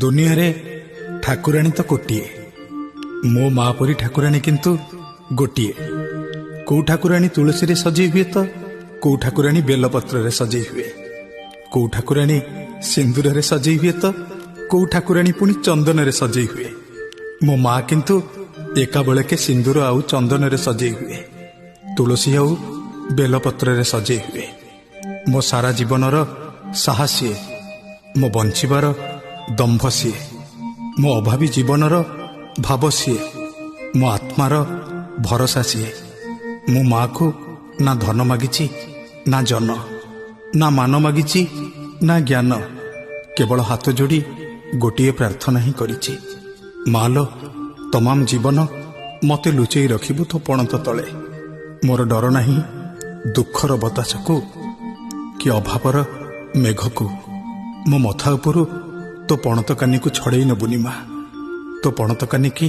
ଦୁନିଆରେ ଠାକୁରାଣୀ ତ ଗୋଟିଏ, ମୋ ମା ପରି ଠାକୁରାଣୀ କିନ୍ତୁ ଗୋଟିଏ। କୋଉ ଠାକୁରାଣୀ ତୁଳସୀରେ ସଜେଇ ହୁଏ ତ କୋଉ ଠାକୁରାଣୀ ବେଲପତ୍ରରେ ସଜେଇ ହୁଏ, କୋଉ ଠାକୁରାଣୀ ସିନ୍ଦୁରରେ ସଜେଇ ହୁଏ ତ କୋଉ ଠାକୁରାଣୀ ପୁଣି ଚନ୍ଦନରେ ସଜେଇ ହୁଏ। ମୋ ମା କିନ୍ତୁ ଏକାବେଳକେ ସିନ୍ଦୁର ଆଉ ଚନ୍ଦନରେ ସଜେଇ ହୁଏ, ତୁଳସୀ ଆଉ ବେଲପତ୍ରରେ ସଜେଇ ହୁଏ। ମୋ ସାରା ଜୀବନର ସାହସ ସିଏ, ମୋ ବଞ୍ଚିବାର ଦମ୍ଭ ସିଏ, ମୋ ଅଭାବୀ ଜୀବନର ଭାବ ସିଏ, ମୋ ଆତ୍ମାର ଭରସା ସିଏ। ମୁଁ ମାକୁ ନା ଧନ ମାଗିଛି ନା ଜନ, ନା ମାନ ମାଗିଛି ନା ଜ୍ଞାନ, କେବଳ ହାତ ଯୋଡ଼ି ଗୋଟିଏ ପ୍ରାର୍ଥନା ହିଁ କରିଛି। ମାଲୋ, ତମାମ ଜୀବନ ମୋତେ ଲୁଚେଇ ରଖିବୁ ତୋ ପଣତ ତଳେ। ମୋର ଡର ନାହିଁ ଦୁଃଖର ବତାସକୁ କି ଅଭାବର ମେଘକୁ। ମୋ ମଥା ଉପରୁ ତୋ ପଣତ କାନିକୁ ଛଡ଼େଇ ନେବୁନି ମା, ତୋ ପଣତ କାନିକି